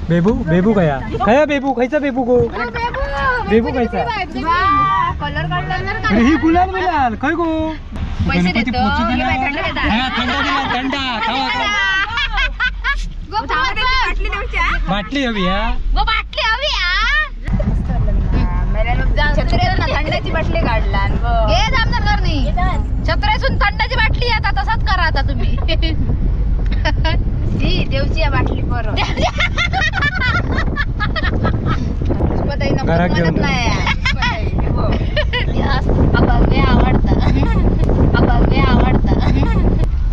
बेबू बेबू कया खया बेबू खायचा बेबू गो बेबू खायचा कलर काढला. ही गुलाल बिलाल खय गो पैसे देतो थंड दिला थंड बाटली हवी हा गो बाटली हवी हा थंडाची बाटली काढला घे जामदार करणी छत्रेसून थंडाची बाटली आता तसाच करा आता तुम्ही. जी देवची बाटली परत आवडता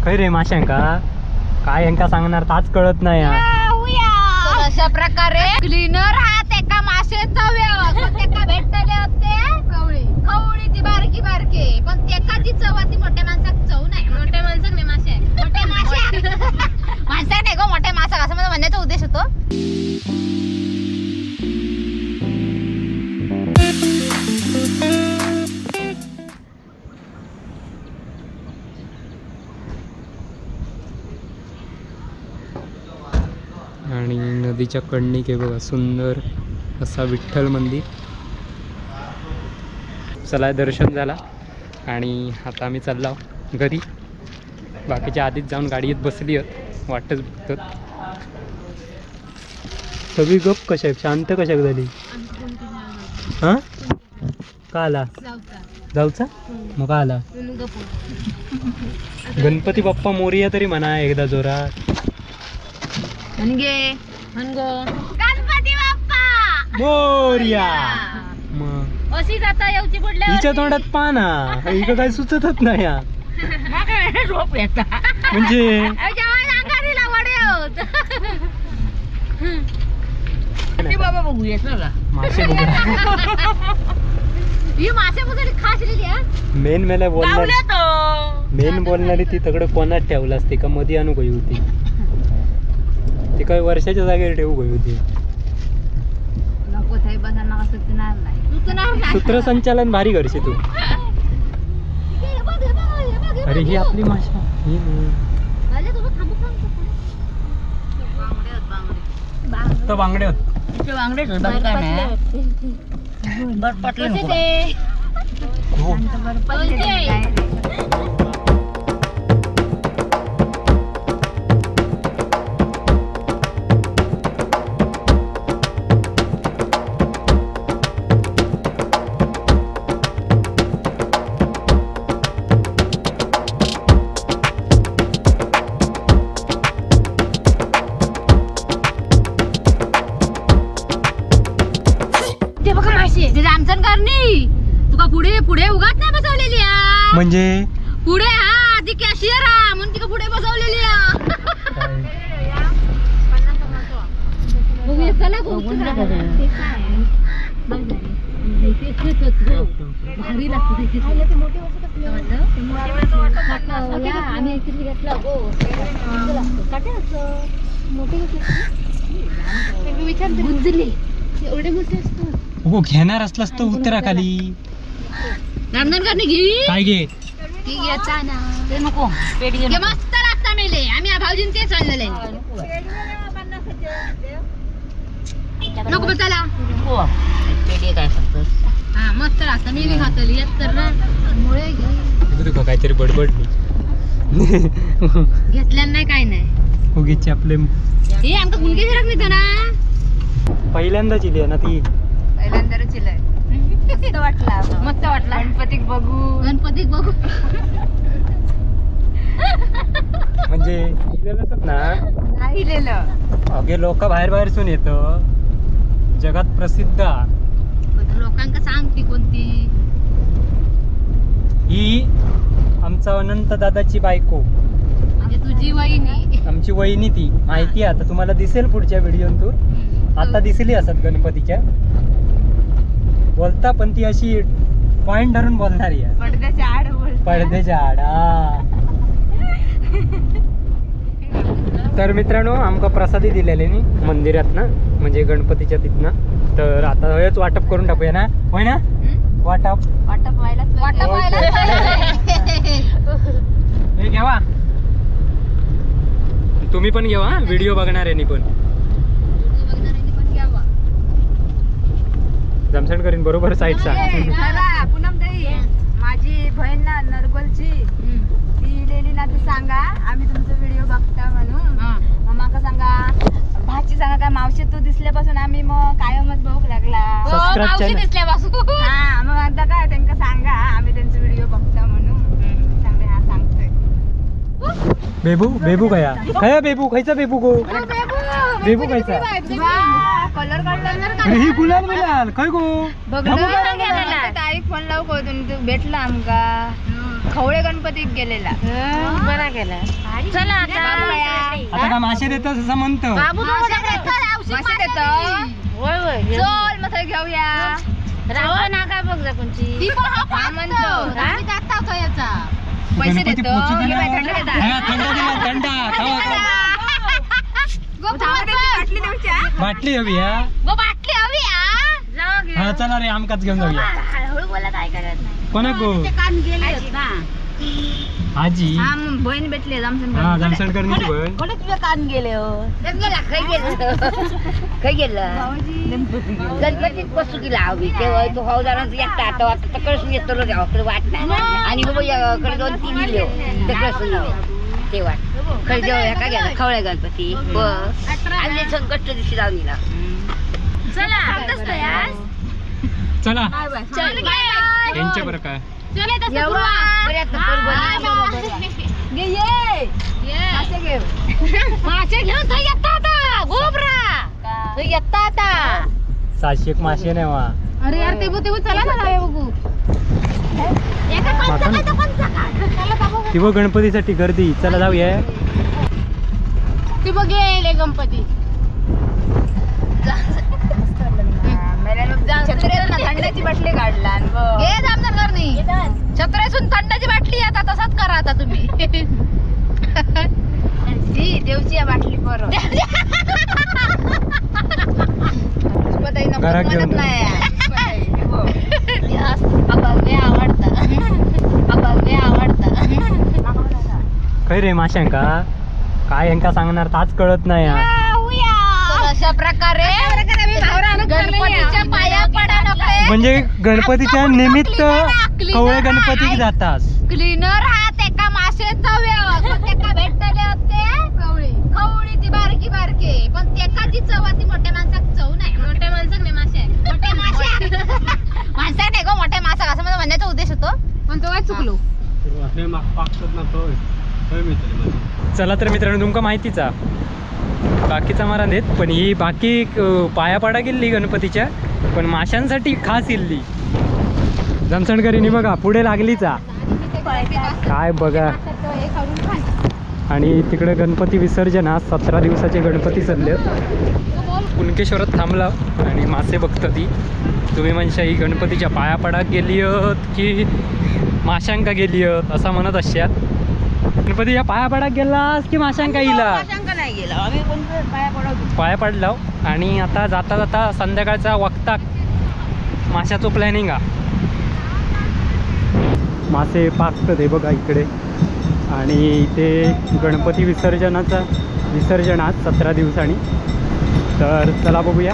खय रे माशांका काय यांका सांगणार ताच कळत नाही. अशा प्रकारे क्लीनर हा एका माशेचा व्यवहार भेटले होते कवळी कवळी ती बारकी बारकी पण तेका जी चव ती मोठ्या माणसाक चव नाही. मोठ्या माणसाक नाही मासे मोठ्या मासे माणसा नाही गो मोठ्या मासा असं माझा म्हणण्याचा उद्देश होतो. आणि नदीच्या कडणीक हे बघा सुंदर असा विठ्ठल मंदिर. चला दर्शन झाला आणि आता आम्ही चाललो घरी. बाकीच्या आधीच जाऊन गाडीत बसली आहेत वाटच बघतात. सगळी गप कशा शांत कशाक झाली हां का आला जाऊचा मग का आला गणपती बाप्पा मोरया तरी म्हणा एकदा जोरात. गणपती बाप्पा मोरया मग अशी जाता येऊची पुढल्या हिच्या तोंडात पाना इकडं काय सुचतच नाही म्हणजे बाबा बघूया चला मासे बघूया. ही मासे बघायला खासलेली हा मेन मेला बोलणार मेन बोलणारी ती तगडं कोणात ठेवला असते का मध्ये आणू गई होती ती काही वर्षाच्या जागेवर ठेवू गई होती. सूत्रसंचालन भारी करशील तू. अरे ही आपली माशा ही तर बांगडे होत बांगडे तुका पुढे पुढे उगाच नाही बसवलेली म्हणजे पुढे हा ती कॅशियर हा म्हणून तिका पुढे बसवलेली. चला भारी लागतं आम्ही घेतलं एवढे मोठे असतात. हो घेणार असलास तर उतरा खाली. घे काय घे ते नको मस्त लागता मेले आम्ही भाऊजीन ते चाललेले नको चला हा मस्त लागतं मी बी खातली येत तर ना मुळे तुका काहीतरी बडबड घेतल्या नाही काय नाही उगीच आपले हे आमका गुणगे मिळतं ना पहिल्यांदाच इली आहे ना ती पहिल्यांदाच इलाय. मस्त वाटला मस्त वाटला गणपतीक बघू गणपतीक बघू म्हणजे इलेलंच ना नाही इलेलं. अगे लोक बाहेर बाहेरसून येत जगात प्रसिद्ध लोकांका सांगती कोणती ही आमचा अनंत दादाची बायको म्हणजे तुझी वहिनी आमची वहिनी ती माहिती आहे आता तुम्हाला दिसेल पुढच्या व्हिडिओतून. आता दिसली असत गणपतीच्या बोलता पण ती अशी पॉइंट धरून बोलणारी आहे पडद्याच्या आड बोल पडद्याच्या आड. तर मित्रांनो आमका प्रसादी दिलेले नी मंदिरात ना म्हणजे गणपतीच्या तिथनं. तर आता हेच वाटप करून टाकूया ना होय ना वाटप वाटप व्हायला वाटप व्हायला हे घ्यावा तुम्ही पण घेवा व्हिडिओ बघणार आहे पण. जमसण करीन बरोबर साईड सांग. पूनम ताई माझी बहीण ना नरगोलची ती इलेली ना, ती सांगा आम्ही तुमचा व्हिडिओ बघता म्हणून. मग माका सांगा भाची सांगा काय मावशी तू दिसल्यापासून आम्ही मग कायमच बघू लागला. मावशी दिसल्यापासून हा मग आता काय त्यांना सांगा आम्ही त्यांचा व्हिडिओ बघता म्हणून सांगते. हा सांगतोय. बेबू बेबू कया कया बेबू खायचा बेबू गो बेबू खायचा कलर काढला. अरे ही गुलाल मिळाल काय गो ताई फोन लावू को तू भेटला आमका खवळे गणपतीत गेलेला बरा गेला. चला आता आता का मासे देतात असं म्हणतो. मासे देतो होय होय चल मग घेऊया. राव ना काय बघ जा कोणची पैसे देतो. थंड बाटली हवी हा बाटली हवी हा. चला रे आमकाच घेऊन जाऊया. कोणा गो आजी बहीण भेटली हा जामसणकरणीची बहीण. कोण तुझ्या कान गेले हो खै गेलं गणपतीत बसू की लावली तेव्हा तो हौदारांचा एकटा आता आता तकडसून येतो गावाकडे वाट नाही आणि बाबा याकडे 2-3 इले तकडसून इले तेव्हा खै देव ह्या गेला खवळे गणपती आणले संकष्ट दिवशी जाऊन दिला. चला चला यांच्या बरं काय मासे घेऊन आता गोबरा येता आता 700 मासे नाही वा. अरे यार ते बघू चला ना बघू ती गणपतीसाठी गर्दी. चला जाऊया. ती बघ गेले गणपती थंडाची बाटली काढला. छत्रेसून थंडाची बाटली आता तसाच करा आता तुम्ही. देवची बाटली परत आवडता खै रे माशांका काय यांका सांगणार ताच कळत नाही. अशा प्रकारे गणपतीच्या पाया पडा नका म्हणजे गणपतीच्या निमित्त कवळे गणपती जातास. क्लीनर हात एका मासेचा तेका भेटले होते खवळी खवळी ती बारकी बारकी पण तेका जी चव ती मोठ्या माणसाक चव नाही. मोठ्या माणसाक नाही मासे मोठ्या मासे माणसाक नाही गो मोठ्या मासाक असं माझा म्हणण्याचा उद्देश होतो पण तो काय चुकलो. चला तर मित्रांनो तुमका माहितीचा बाकीचा मारा देत पण ही बाकी पाया पाडा गेली गणपतीच्या पण माशांसाठी खास इल्ली जमसणकरीनी बघा पुढे लागलीचा काय बघा. आणि तिकडे गणपती विसर्जन आज 17 दिवसाचे गणपती चालले. कुणकेश्वरात थांबला आणि मासे बघता ती. तुम्ही म्हणशा ही गणपतीच्या पाया पडा गेली की माशांका गेली असा म्हणत अशात. गणपतीच्या पाया पडा गेलास की माशांका इला पाया पडला. आणि आता जाता जाता संध्याकाळचा वक्ता माशाचो प्लॅनिंग हा. मासे पाकतात हे बघा इकडे. आणि इथे गणपती विसर्जनाचा विसर्जन आज 17 दिवसांनी. तर चला बघूया.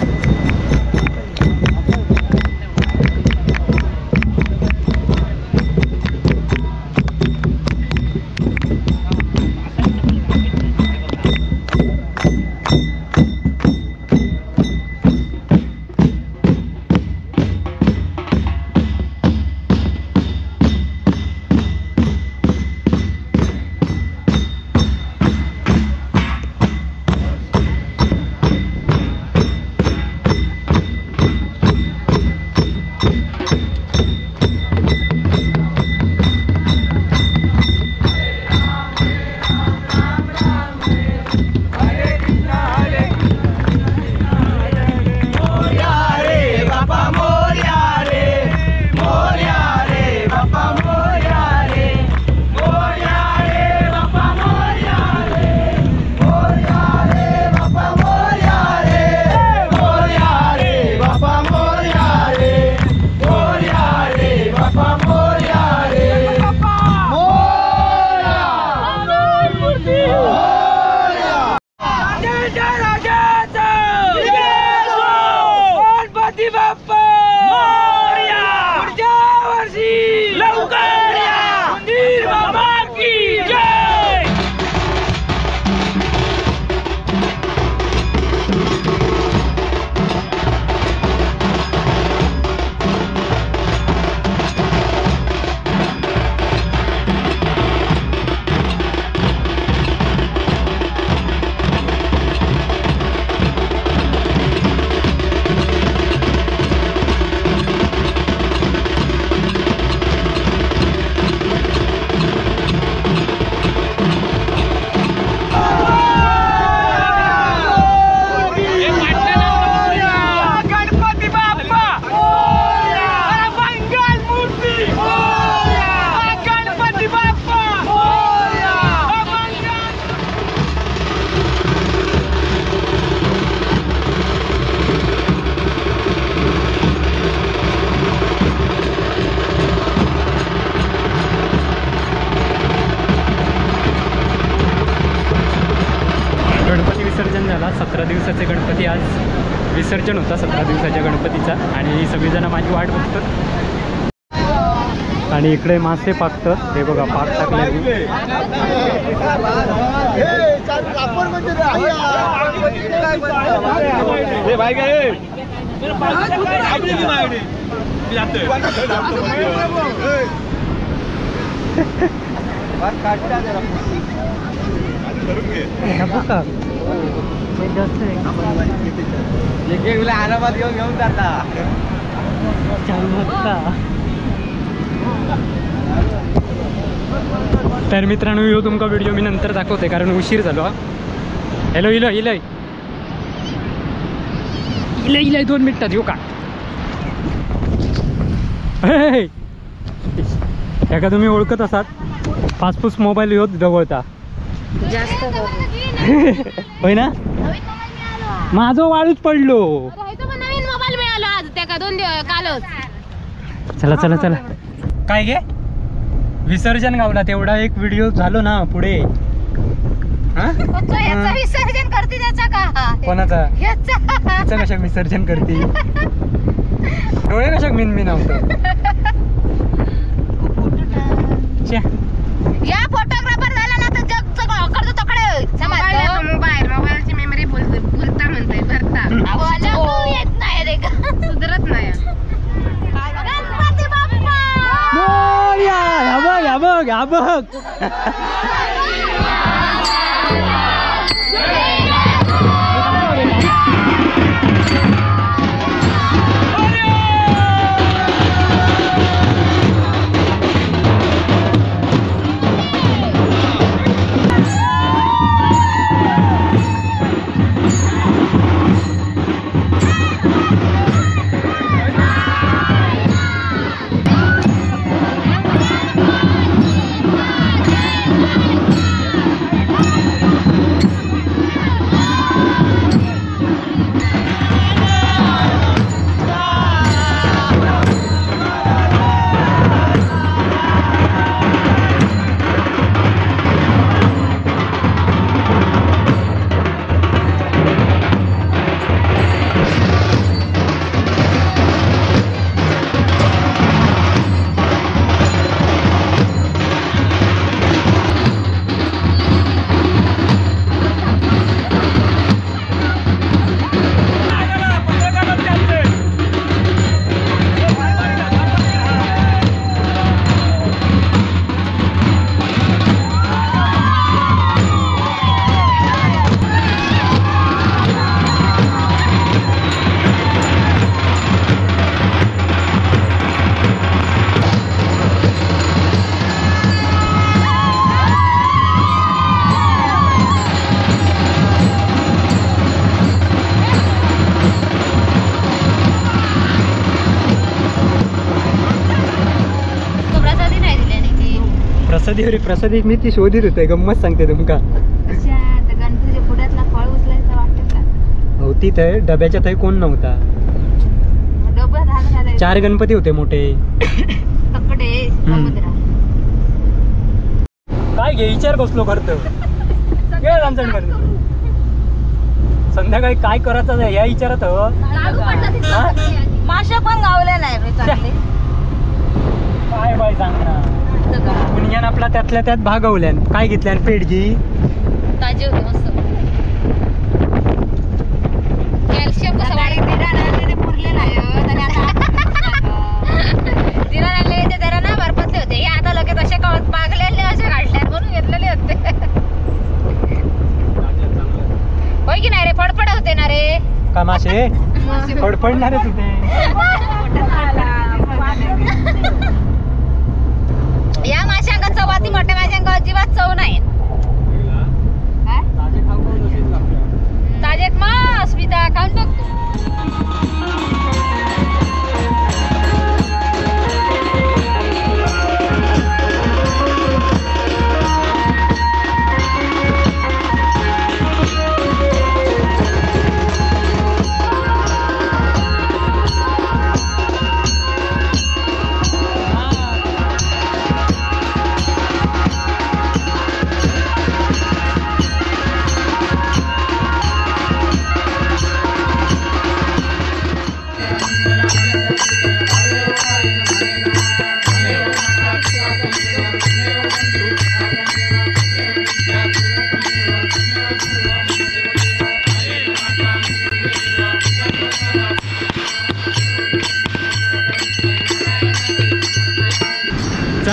दिवसाचे गणपती आज विसर्जन होता 17 दिवसाच्या गणपतीचा. आणि सगळीजण माझी वाट बघतात. आणि इकडे मासे पाकतात, हे बघा पाक टाकले. आरामात घेऊन घेऊन जाता. तर मित्रांनो ह्यो तुमका व्हिडिओ मी नंतर दाखवते कारण उशीर झालो. हॅलो इलो इलय इलय इलय 2 मिनिटात येऊ का? एका तुम्ही ओळखत असात, पासपूस मोबाईल ह्योच जवळता जास्त होय ना? माझो वाळूच पडलो. नवीन मोबाईल मिळालो आज त्याका 2 दिवस कालच. चला चला चला. काय गे विसर्जन गावला तेवढा एक व्हिडिओ झालो ना पुढे. विसर्जन करते त्याचा का? कोणाचा? त्याचा कशा विसर्जन करते? डोळे कशा मिन मिन होतं. या फोटोग्राफर झाला ना तर जग सगळं करतो तकडे. मोबाईल मोबाईलची मेमरी भुलता म्हणते भरता येत नाही रे, सुधरत नाही. गणपती बाप्पा मोरया. हा बघ हा बघ हा बघ. प्रसादी अरे प्रसादी मी ती शोधित होते. गंमत सांगते तुमका. गणपतीच्या पुढ्यातला फळ उचलायचं वाटतं का? होती थंय डब्याच्या थंय कोण नव्हता. डब्यात 4 गणपती होते मोठे तकडे समुद्रात. काय घे विचार कसलो करतो संध्याकाळी काय करायचं या विचारात. माशा पण गावल्या नाही चांगले. काय बाय सांगणार पुण्यान आपला त्यातल्या त्यात भागवल्यान. काय घेतल्यान पेडगी ताजे होते मस्त. कॅल्शियम कसं वाढते पुरले नाही दिरा आणले ते जरा ना भरपतले होते. हे आता लगेच असे पागलेले असे काढले म्हणून घेतलेले होते. होय की नाही रे? फडफड होते ना रे का मासे? फडफडणारच होते. या माशांका चवाती मोठ्या माशांका अजिबात चव नाही. ताजे मा अस्मिता खाऊन बघ.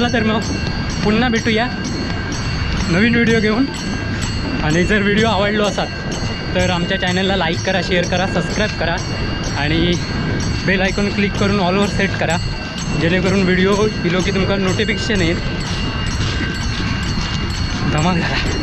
चला तर मग पुन्हा भेटूया नवीन व्हिडिओ घेऊन. आणि जर व्हिडिओ आवडलो असाल तर आमच्या चॅनलला लाईक करा, शेअर करा, सबस्क्राईब करा आणि बेल आयकॉन क्लिक करून ऑलवर सेट करा, जेणेकरून व्हिडिओ दिलो की तुमका नोटिफिकेशन येईल. धमाक झाला.